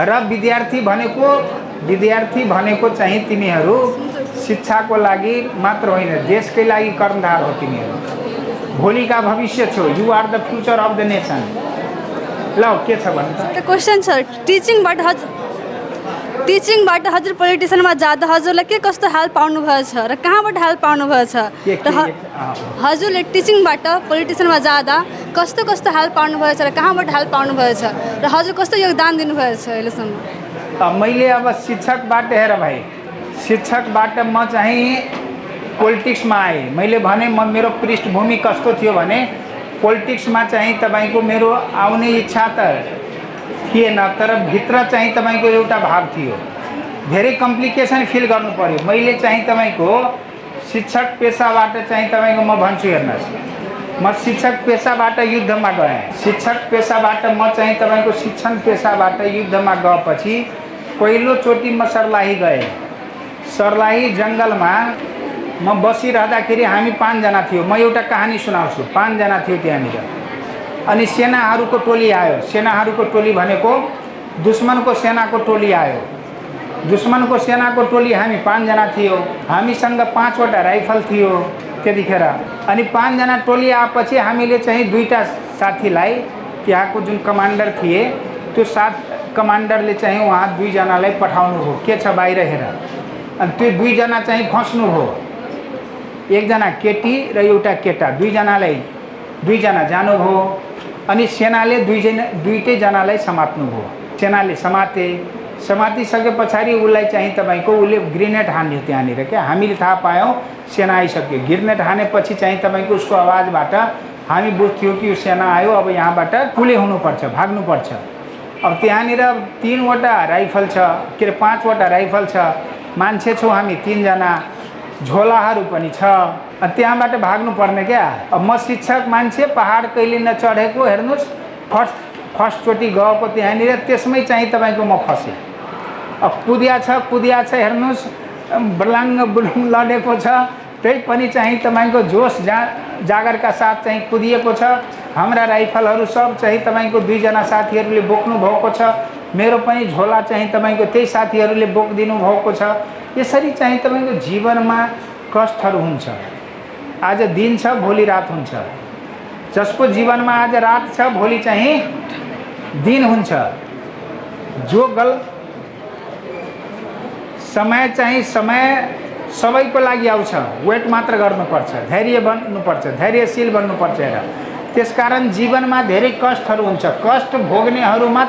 र विद्यार्थी भनेको चाहिँ तिमीहरू शिक्षाको लागि मात्र होइन, देशकै लागि कर्णधार हो। तिमीहरू भोलिका भविष्य छौ। You are the future of the nation. ल के छ भन्नु त? क्वेसन छ, टिचिङबाट हजुर पोलिटिसियनमा जाँदा हजुरलाई के कस्तो हेल्प पाउनुभएछ र कहाँबाट हेल्प पाउनुभएछ? हजुरले टिचिङबाट पोलिटिसियनमा जाँदा कस्तो कस्तो हेल्प पाउनुभएछ र कहाँबाट हेल्प पाउनुभएछ र हजुर कस्तो योगदान दिनुभएछ अहिलेसम्म? मैले अब शिक्षकबाट, हेर भाइ, शिक्षकबाट म चाहिँ पोलिटिक्समा आएँ। मैले भने मेरो पृष्ठभूमि कस्तो थियो भने पोलिटिक्समा चाहिँ तपाईँको मेरो आउने इच्छा त थिएन, तर भित्र चाहिँ तपाईँको एउटा भाव थियो। धेरै कम्प्लिकेसन फिल गर्नु पर्यो। मैले चाहिँ तपाईँको शिक्षक पेसाबाट चाहिँ तपाईँको म भन्छु, हेर्नुहोस्, म शिक्षक पेसाबाट युद्धमा गएँ। शिक्षक पेसाबाट म चाहिँ तपाईँको शिक्षण पेसाबाट युद्धमा गएपछि पहिलोचोटि म सर्लाही गएँ। सर्लाही जङ्गलमा म बसिरहँदाखेरि हामी 5 जना थियो। म एउटा कहानी सुनाउँछु। 5 जना थियो त्यहाँनिर। अनि सेनाहरूको टोली आयो। सेनाहरूको टोली भनेको दुश्मनको सेनाको टोली आयो। दुश्मनको सेनाको टोली हामी 5 जना थियो। हामीसँग 5 वटा राइफल थियो त्यतिखेर। अनि 5 जना टोली आएपछि हामीले चाहिँ 2टा साथीलाई, त्यहाँको जुन कमान्डर थिए त्यो कमान्डरले चाहिँ उहाँ 2 जनालाई पठाउनु हो, के छ बाहिर हेर। अनि त्यो 2 जना चाहिँ फस्नु हो। 1 जना केटी र एउटा केटा, 2 जना जानुभयो। अनि सेनाले दुईटै जनालाई समात्नु हो। सेनाले समातिसके पछाडि उसलाई चाहिँ तपाईँको उसले ग्रेनेड हान्यो त्यहाँनिर। क्या हामीले थाहा पायौँ सेना आइसक्यो। ग्रेनेड हानेपछि चाहिँ तपाईँको उसको आवाजबाट हामी बुझ्थ्यौँ कि यो सेना आयो, अब यहाँबाट कुले हुनुपर्छ, भाग्नुपर्छ। अब त्यहाँनिर 3 वटा राइफल छ, के अरे 5 वटा राइफल छ। मान्छे छौँ हामी 3 जना, झोलाहरू पनि छ। त्यहाँबाट भाग्नु पर्ने क्या। अब म शिक्षक मान्छे, पहाड कहिले नचढेको, हेर्नुहोस् फर्स्टचोटि गएको त्यहाँनिर, त्यसमै चाहिँ तपाईँको म फसेँ। अब कुदिया छ हेर्नुहोस्, बलाङ्ग बुलुङ लडेको छ, त्यही पनि चाहिँ तपाईँको जोस जागरका साथ चाहिँ कुदिएको छ। हाम्रा राइफलहरू सब चाहिँ तपाईँको 2 जना साथीहरूले बोक्नु भएको छ। मेरो पनि झोला चाहिँ तपाईँको त्यही साथीहरूले बोकिदिनु भएको छ। यसरी चाहिँ तपाईँको जीवनमा कष्टहरू हुन्छ। आज दिन छ, भोलि रात हुन्छ। जसको जीवनमा आज रात छ, भोलि चाहिँ दिन हुन्छ। समय सबैको लागि आउँछ। वेट मात्र गर्नुपर्छ, धैर्य बन्नुपर्छ, धैर्यशील बन्नुपर्छ। त्यसकारण जीवनमा धेरै कष्टहरू हुन्छ। कष्ट भोग्नेहरू मात्र